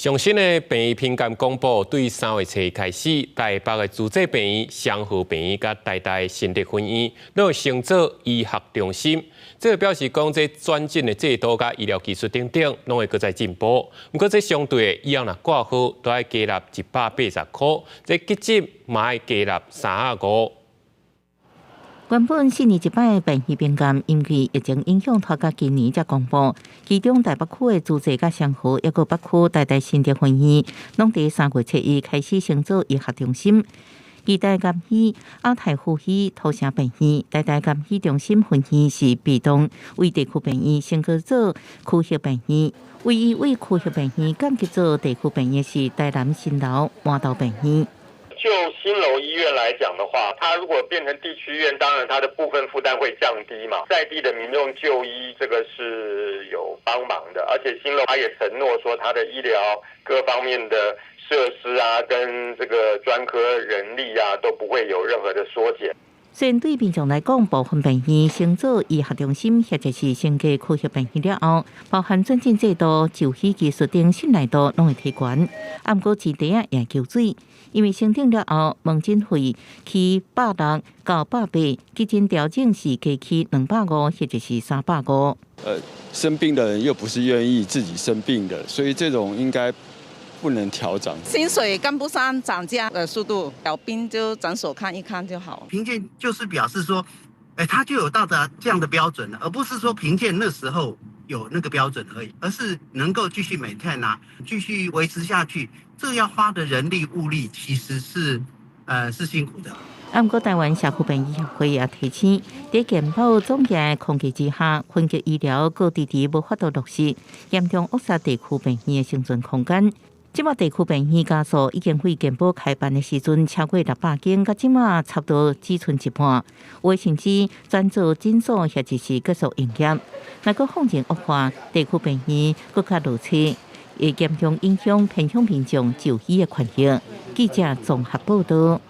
上新的病院評鑑公布，對3月初開始，台北的慈濟病院、雙和病院佮台大新竹分院，攏會升做醫學中心。這個表示講，這轉診的制度佮醫療技術等等，攏會閣再進步。毋過，這相對的，以後若掛號，都愛加納180塊，這急診嘛愛加納35。原本四年一擺病院評鑑，因為疫情影響，拖到今年才公布。其中台北區的慈濟佮雙和，抑閣北區台大新竹分院，攏佇3月初一開始升做醫學中心。台大癌醫、亞太附醫、土城病院、台大癌醫中心分院是被動為地區病院升格做區域病院，唯一為區域病院降級做地區病院是台南新樓麻豆病院。就新樓醫院來講的話，它如果變成地區醫院，當然它的部分負擔會降低嘛，在地的民眾就醫，這個是有幫忙的。而且新樓它也承諾說，它的醫療各方面的設施啊，跟這個專科人力啊，都不會有任何的縮減。雖然對民眾來講，部分病院升做醫學中心或者是升格區域病院了後，包含轉診制度、就醫技術等信賴度攏會提懸。啊，毋過市地啊也求水，因為升等了後，門診費起160到180，急診調整是加起250或者是350。生病的人又不是願意自己生病的，所以這種應該不能調漲。薪水跟不上漲價的速度，有病就診所看一看就好。評鑑就是表示說，哎，他就有到達這樣的標準了，而不是說評鑑那時候有那個標準而已，而是能夠繼續 maintain 啊，繼續維持下去，這要花的人力物力其實是辛苦的。啊，毋過台灣社區病院協會也提醒，佇健保總額控制之下，分級醫療閣遲遲無法度落實，嚴重扼殺地區病院的生存空間。這馬地區病院家數已經對健保開辦的時陣超過600間，到這馬差不多只賰一半，有的甚至轉做診所或者是結束營業。若閣放任惡化，地區病院閣較落車，會嚴重影響偏鄉民眾就醫的權益。記者綜合報道。